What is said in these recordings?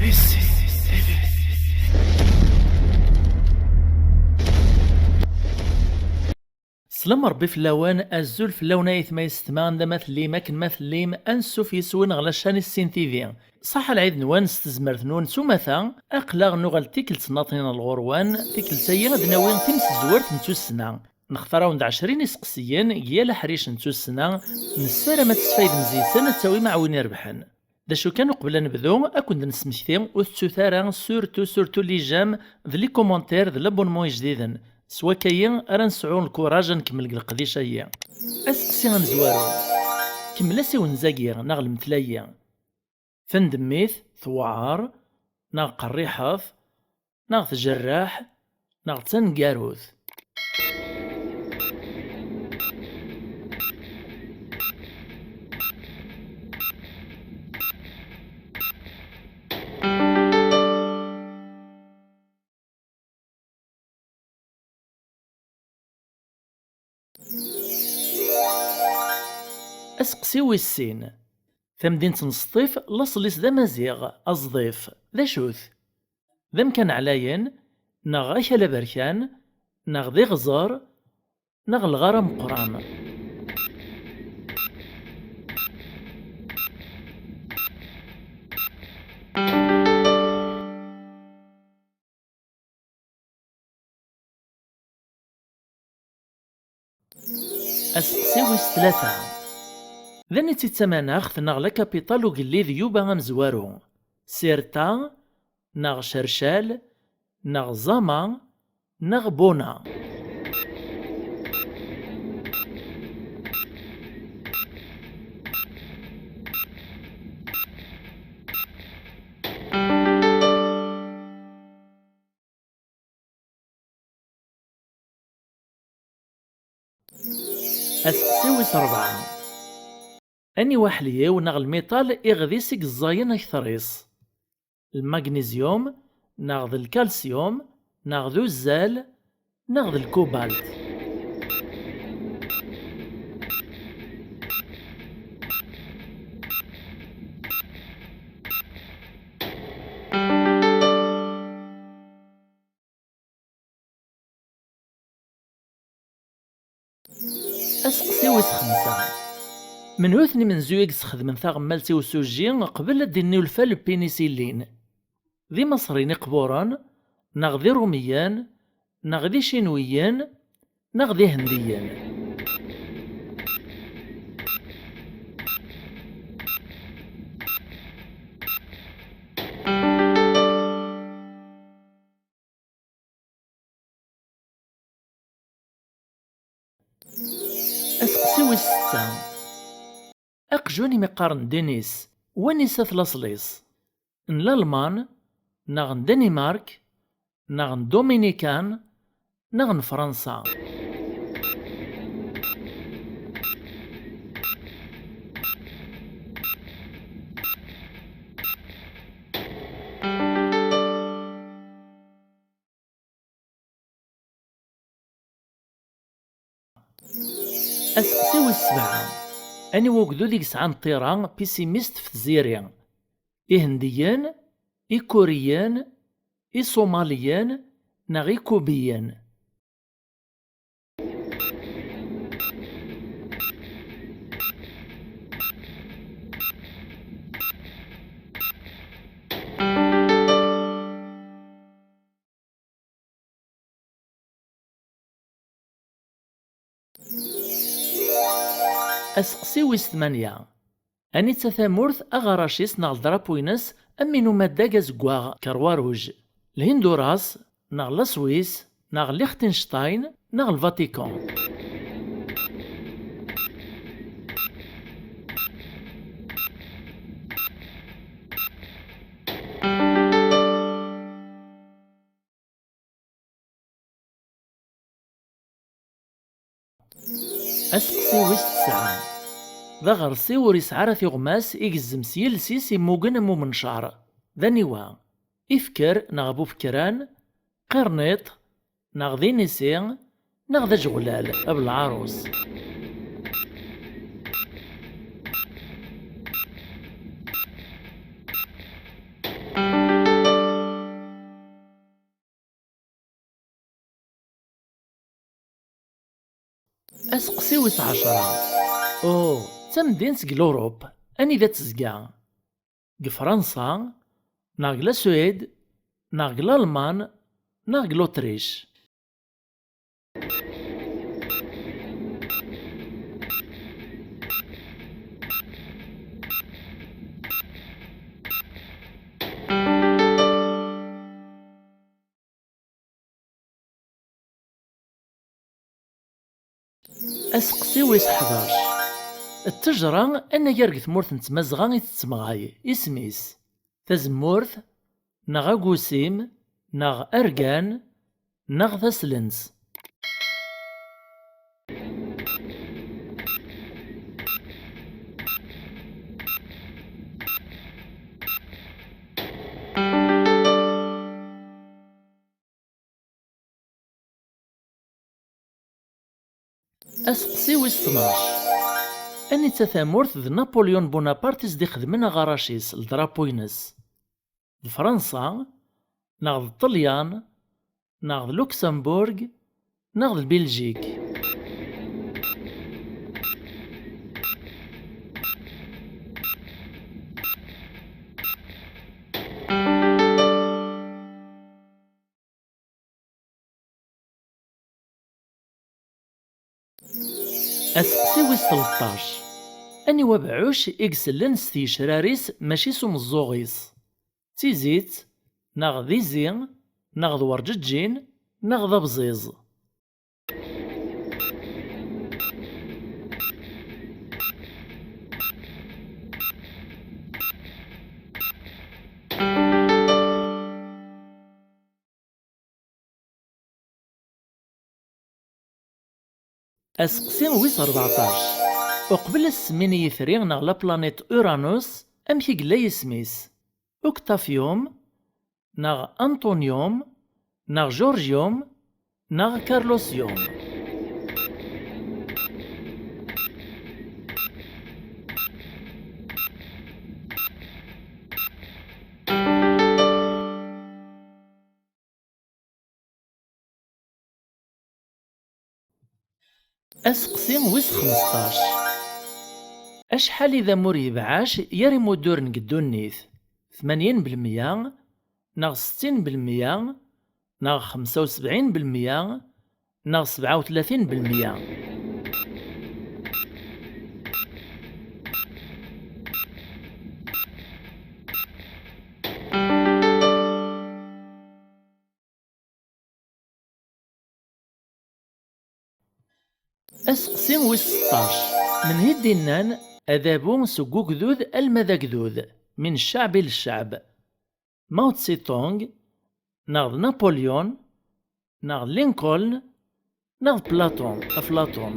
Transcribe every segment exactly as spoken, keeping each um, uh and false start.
Slam Rebbi fell-awen, azul fell-awen ay atma yessetma, anda ma tellim, akken ma tellim, ansuf yes-wen ɣer la chaîne Issin T V. Ṣaḥa lɛid-nwen s tezmert-nwen s umata, aql-aɣ nuɣal tikkelt nnaṭnin ɣer ɣur-wen, tikkelt-agi ad d-nawi timsezwert n tussna. Nextar-awen-d ɛecrin iseqsiyen deg yal aḥric n tussna, nessaram ad tesfaydem zzi-sen, ad tawim aɛwin irebḥen. D acu kan, uqbel ad nebdu, ad ken-d-nesmekti, ur tettut ara, surtout, surtout les j'aime, d les commentaires, d l'abonnement ijdiden. S wakka-yi ara nesɛu lkuraj ad nkemmel deg leqdic-agi. Aseqsi amezwaru. Kemmel asiwenz-agi, neɣ lemtel-agi. Tandemmit, tewɛer, neɣ qerriḥet, neɣ tjerreḥ, neɣ d taneggarut. Aseqsi wis sin. Tamdint n Sṭif, laṣel-is d amaziɣ, aẓdif, d acu-t? D amkan ɛlayen, neɣ akal aberkan, neɣ d iɣẓer, neɣ lɣar ameqqran? Aseqsi wis tlata. D aniti d tamanaɣt neɣ la capitale ugellid Yuba amezwaru? Sirta, neɣ Cercal, neɣ Zama, neɣ Buna? Aseqsi wis ṛebɛa. Aniwa aḥliyw neɣ lmiṭal iɣed-is i yeẓẓayen akteṛ-is? Lmagnizyum, neɣ d lkalsyum, neɣ d uzzal, neɣ d lkubalt? Aseqsi wis xemsa. Menhu-ten imenzuyen i yesxedmen taɣemmalt i usujji qbel ad d-innulfa lpinisillin? D Imaṣriyen iqburen, neɣ d Iṛumiyen, neɣ d Icinwiyen, neɣ d Ihendiyen? Aseqsi wis setta. Aqjun imi qqaren Denis, wanisa-t laṣel-is? N Lalman, neɣ n Danimark, neɣ n Dominikan, neɣ n Fransa? Aseqsi wis sebɛa. Aniwa ugdud i yesɛan ṭṭira, pisimist, f tziri? Ihendiyen, Ikuriyen, Iṣumaliyen, neɣ Ikubiyen? Aseqsi wis tmanya. Anita tamurt aɣarac-is neɣ drapu-ines am win umaddag azeggaɣ, Kerwa Rouge? Lhinduras, neɣ Laswis, neɣ Liechtenstein, neɣ Lvatikan? Aseqsi wis tesɛa. D aɣersiw ur yesɛi ara tiɣmas, igezzem s yiles-is immugen am umencar. D aniwa? Ifker neɣ abufekran, qirniṭ, neɣ d inisi, neɣ d ajeɣlal, abelɛarus? Aseqsi wis ɛecṛa. Oh, d tamdint deg Luṛup. Anida tezga? Deg Fransa, neɣ deg la Suède, neɣ deg Lalman, neɣ deg Luṭric? Aseqsi wis ḥdac. Ttejra anagar deg tmurt n Tmazɣa i tettemɣay, isem-is tazemmurt, neɣ agusim, neɣ argan, neɣ taslent? Aseqsi wis tnac. Anita tamurt d Napoléon Bonaparte i s-d-ixedmen aɣarac-is, ledrapu-ines? D Fransa, neɣ d Ṭṭelyan, neɣ d Luxembourg, neɣ d Belgique? Aseqsi wis tleṭṭac. Aniwa abɛuc i isellen s tgecrar-is mačči s umeẓẓuɣ-is? D tizit, neɣ d izi, neɣ d werǧeǧǧin, neɣ d abẓiẓ? Aseqsi wis rbeɛṭac. Uqbel ad s-semmin i yitri neɣ la planète Uranus, amek i yella yisem-is? Uktafyum, neɣ Antonyum, neɣ Georgium, neɣ Carlosium? Aseqsi wis xmesṭac. Acḥal idammu ur yebɛac gar imudduren deg ddunit? Tmanyin belmeyya, neɣ settin belmeyya, neɣ xemsa u sebɛin belmeyya, neɣ sebɛa u tlatin belmeyya? Aseqsi wis seṭṭac. Menhi d-innan adabu seg ugdud alma d agdud, min ccaɛbi l ccaɛb? Mao Tse-tung, neɣ d Napoléon, neɣ d Lincoln, neɣ d Platon, Aflaṭun?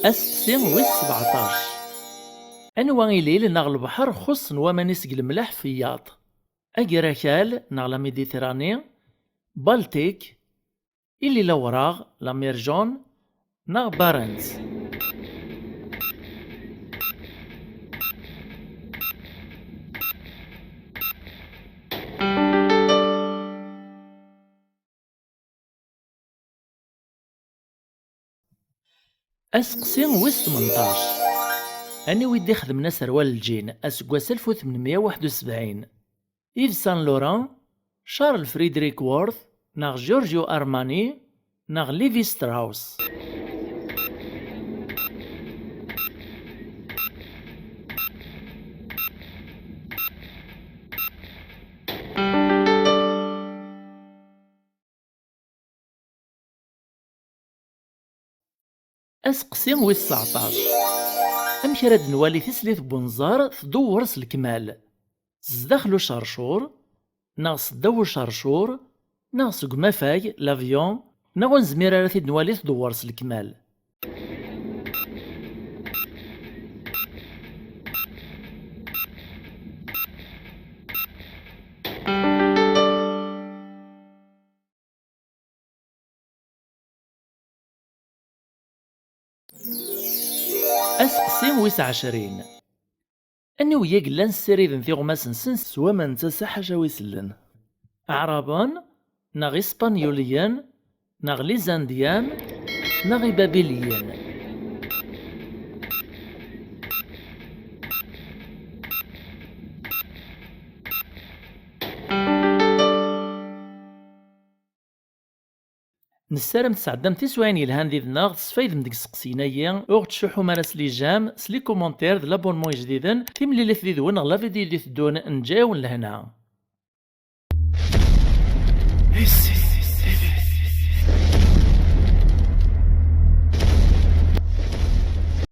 Aseqsi wis sbeɛṭac. Anwa ilil neɣ lebḥer xuṣṣen waman-is deg lemleḥ feyyaṭ? Agrakal neɣ la Méditerranée, Baltique, ilil awraɣ, la mer Jaune, neɣ Barents? Aseqsi wis tmenṭac. Aniwa i d-ixedmen aserwal n lǧin aseggas alef u tmenmeyya u waḥed u sebɛin? Yves Saint Laurent, Charles Frederick Worth, neɣ Giorgio Armani, neɣ Levi Strauss? Aseqsi wis tseɛṭac. Amek ara d-nwali tislit n wenẓar tdewwer s lekmal? Zdaxel ucercur, neɣ seddaw ucercur, neɣ seg umafag, l'avion, neɣ ur nezmir ara ad t-id-nwali tdewwer s lekmal? Ɛecrin. Aniwi i yellan ssiriden tiɣmas-nsen s waman d tasa ḥaca wi sellen? Aɛraben, neɣ Ispenyuliyen, neɣ Lizandyan, neɣ Ibabiliyen? Nessaram tesɛeddam tiswiɛin yelhan did-neɣ, tesfaydem deg iseqsiyen-agi, ur ɣ-ttcuḥḥum ara s les j'aime, s les commentaires d l'abonnement ijdiden, timlilit did-wen ɣer la vidéo i d-iteddun, neǧǧa-yawen lehna. Et c'est